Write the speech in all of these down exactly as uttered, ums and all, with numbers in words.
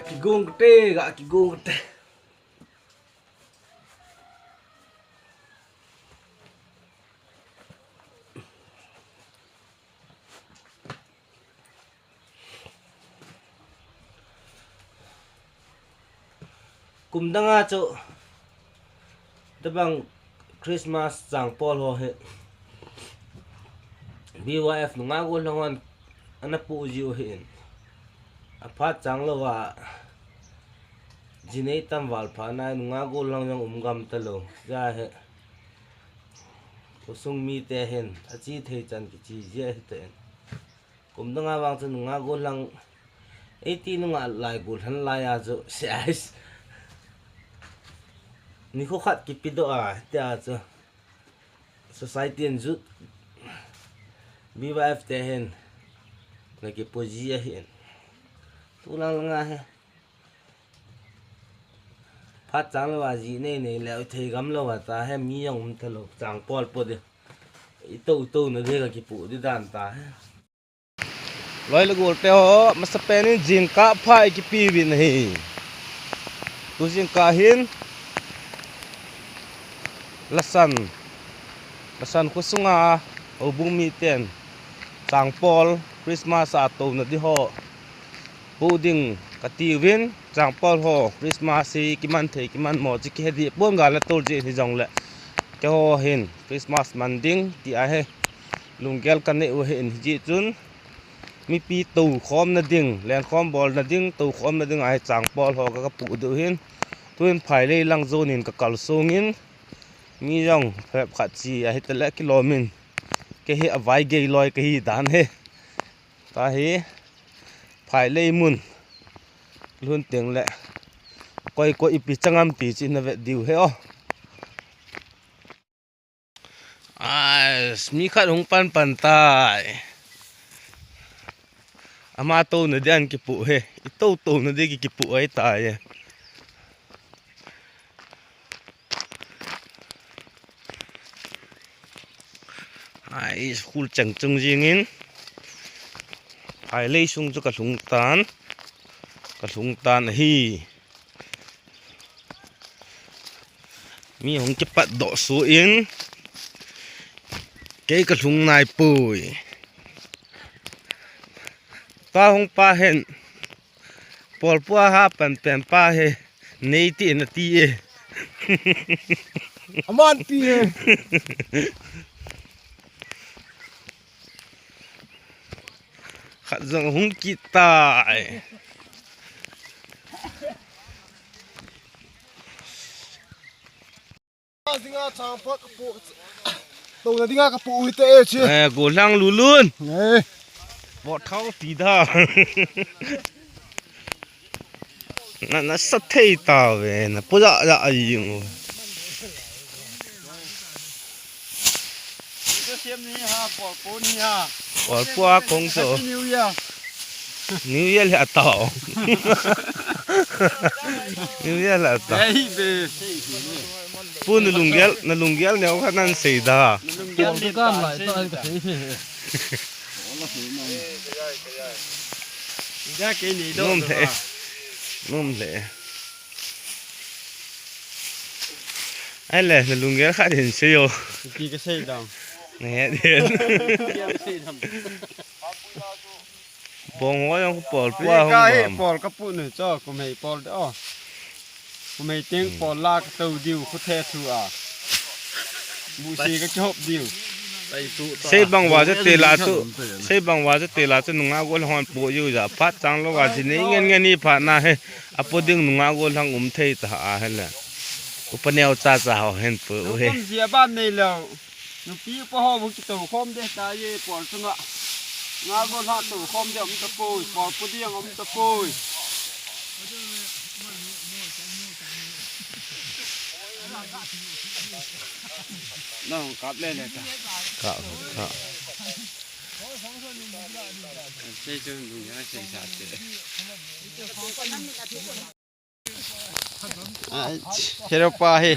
Kigong te, ga kigong te. Kum danga chu tabang Christmas changpol ho hi B Y F nunga gollhang hon ana pu jiu hi in. Aphat chang louva jinei tam val pha nai nunga gollhang jong um gam talou. Ja hi khosung mite hin achi thei chan kichi jia hi te in. Kum danga vang chu nunga gollhang, eiti nunga lai gollhang lai a chu, size. Nikho khat kipedoh a, tia chu. Society and youth, B Y F te hin, na kipoji ahin. Tulang langa hi. Phat chang louva ji nei nei leu thei gam louva ta hi mi jong um talou, changpol po di. Ito to na di ka kipu di dan ta hi. Loi le gol te ho, masapen in jingkah pha i kipeuvin ahi. Tu jingkah hin Lasan, Lasan khosunga houbung miten changpol Christmas a touna di ho pu ding katiuvin, changpol ho Christmas hi kiman thei kiman mo chi kihe di pon gal na tol ji hi jongle keiho hin Christmas man ding ti ahi. Lunggel kanei u hi in hijeh chun mipi toukhomna ding, lenkhom bolna ding, toukhomna ding ahi changpol ho ka, kapu diu hin. Tuin phailei lang jonin kakal songin mi jong phabep khat chi ahi tale kilomin. Kei hi avaigei loi kahi dan hi. Tahi phailei mun lhun tengle koi koi ipi chang am ti chi navet diu hi o. Ais, mi khat hung pan pan tai. Ama touna di an kipu hi. I to touna di ki kipu ai tai. Ais, khul chang chung jingin. Phailei sung chu kalhung tan. Kalhung tan ahi. Mi hung kipatdoh suh in kei kalhung naipoi. Pa hung pa hin polpua ha pan pen pa hi nei ti na ti e. Aman ti e. Khat jong hung kit tai. Dinga chang pa kapu. Touna dinga kapu u hite e chi. Eh, gollhang lulun. Eh. Bo thau ti da. Na, nasa thei tave, na puja ja ai jing u. Video sem ni ha, polpo ni ha. Polpo a kong so. Happy New Year. New Year le atao. New Year le atao. Ei be. Pu na lunggel, na lunggel ne o kha nan sei da. Na lunggel ne kam lai to an ka sei. Ida ke ni do. Nom le. Nom le. Ai le, na lunggel kha din sei o. Ki ka sei dam. Ne din. Ki ka sei dam. Bong ho jong polpua hung bam. Pol kapu nu cho, kumhei pol de o. Kumhei teng pol la katou diu, khu the thu a. Bu si kakihop diu. Sei bang uva chu tela chu, sei bang uva chu tela chu nunga gollhang hon pu jiu ja. Phat chang louva jinei ngen ngen ni phat na hi. Apu ding nunga gollhang um thei ta a hi le. Upa neo cha cha ho hin pu u hi. Kum jia ban nei lou. Nupi pa ho bu kitou khom de ta ye pol chunga. Nga gollhang tou khom de um tapoi, pol pu ding um tapoi. Nang kap le le ta. Kap, kap. Sei chu nung ya sei sa te. Ai, hero pa hi.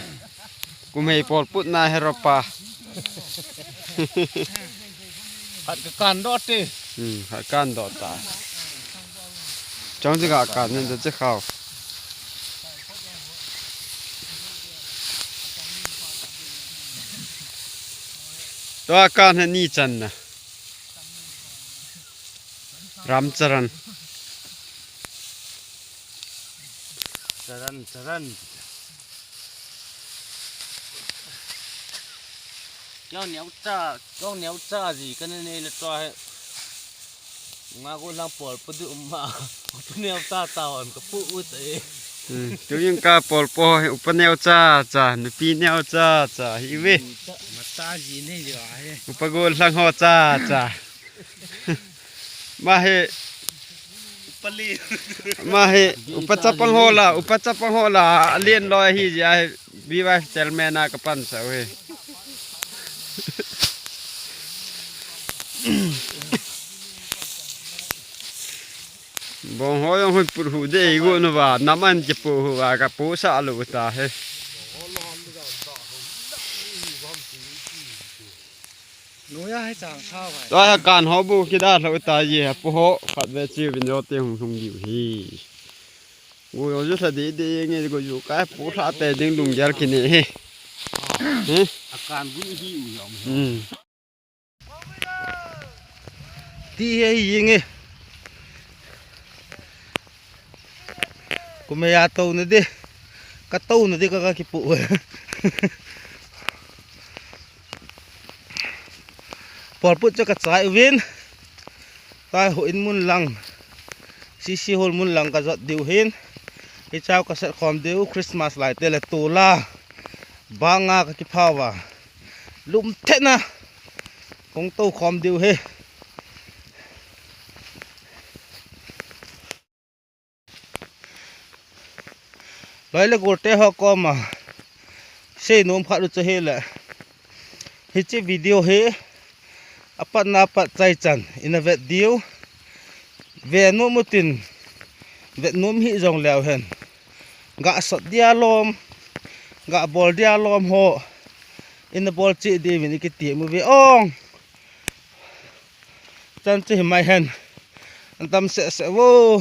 Kumhei pol put na hero pa. Khat ka kan doh te. Hmm, khat kan doh ta. Chong chu ga kan nin da che khao. Tua kan he ni chan na. Ramcharan. Charan, charan. Kyo neo cha, kyo neo cha ji ka ne ne le tua he. Nga ko lang pol pu du ma. Pu neo cha cha on ka pu u te. Hmm, tu yung ka pol po, upa neo cha cha, nupi neo cha cha, hi ve. Mata ji ne jo a he. Upa go lang ho cha cha. Ma he. Upa le. Ma he, upa chapang ho la, upa chapang ho la, alen lo hi ji a he, B Y F chairman a ka pan sa he. Bong ho jong hoi put hu de i go no va, naman che pu hu va, ka pu sa lo ta he. Noya hai chang sao hai. Tua kan ho bu kida lo ta ji ha pu ho khat ve chi vin jo te hung hung diu hi. Go jo ju sa de de nge go ju ka pu sa te ding lung jal ki ne he. He? Akan bu hi u yong. Hmm. Ti he hi nge. Kumeya to ne de. Ka to ne de ka ka ki pu. Pol put cha ka chai uvin. Tai ho in mun lang. C C hol mun lang ka jot diu hin. Hi chau ka set khom diu Christmas lai te le tu la. Banga ka ki phawa. Lum thena. Kong to khom diu he. Loi le gol te ho koma. Sei nom khat u cha he le. Hiche video hi apatna apat chai chan ina vet diu. Ve nom utin vet nom hi jong leu hen. Ga sot dia lom, ga bol dia lom ho. Ina bol chi diu vin i kiti mu ve ong. Chan chi hi mai hen. An tam se se vo.